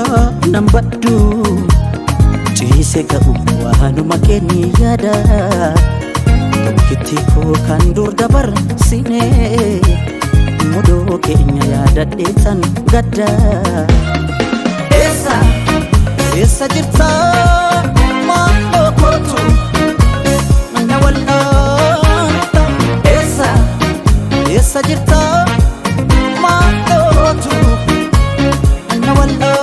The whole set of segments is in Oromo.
Ijarraa nan baddu, ciise ka'u waanuma keenya yaada. Tokkitti koo kan dur dabarsine, mudoo keenya yaadadheetan gadda. Eessa, eessa jirta, maaloo kootu na wal'aanta? Eessa, eessa jirta, maaloo kootu na wal'aanta?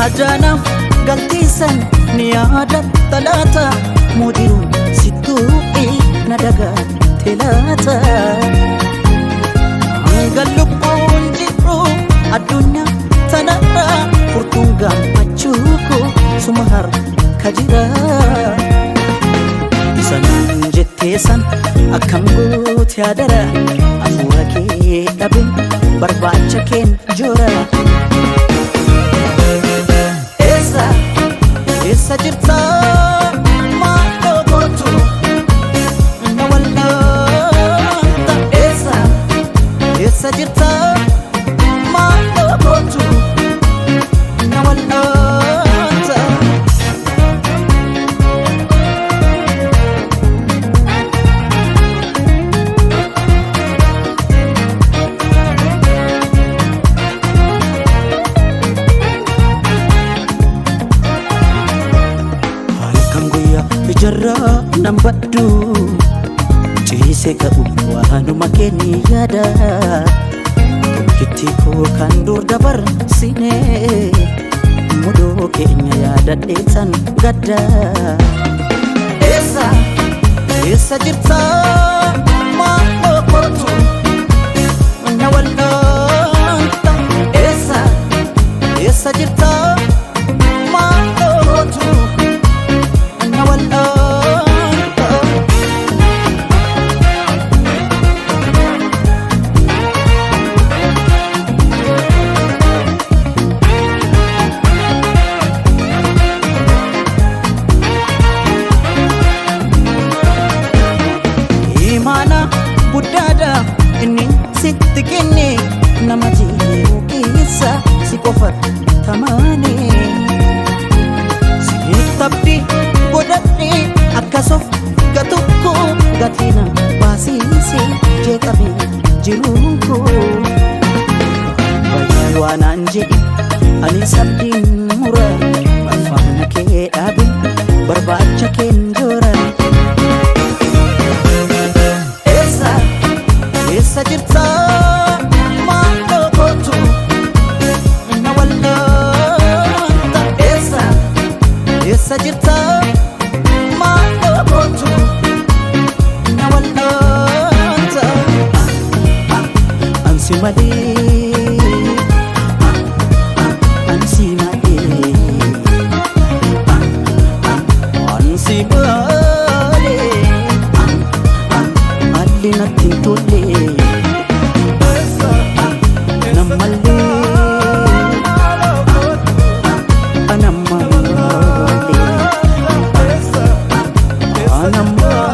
Aadaanaaf galtiisan ni yaadatta laata? Mudiruun sittuuqii na dagatte laata? Hanga lubbuun jiru addunyaa tanarra, furtuun gammachuu koo suma harka jira. Isa naan jettee san akkam goote adara? Hafuura kee dhabe, barbaacha keen joora. Eessa, eessa jirta, maaloo kootu na wal'aanta? Eessa, eessa jirta, maaloo kootu na wal'aanta? Halkan guyyaa ijarraa nan baddu, ciise ka'u waanuma keenya yaada. Tokkitti koo kan dur dabarsine, mudoo keenya yaadadheetan gadda. Eessa, eessa jirta, maaloo kootu na wal'aanta? Eessa, eessa jirta, maaloo kootu na wal'aanta? Imaana guddaadha inni sitti kenne, nama jiru keessa si qofa tamaane. Sitti abdii godhadhe akkas of gatukko, gatina baasiise jeeqame jiruun koo. Bayyii waanaan jedhe ani sabdiin mura, faana kee dhaabe, barbaacha keen joora. Eessa, eessa jirta, maaloo kootu na wal'aanta? Eessa, eessa jirta, maaloo kootu na wal'aanta? Ansi malee, ansi malee, ansi malee, haalli natti hin tolle nammallee anammallee anammallee.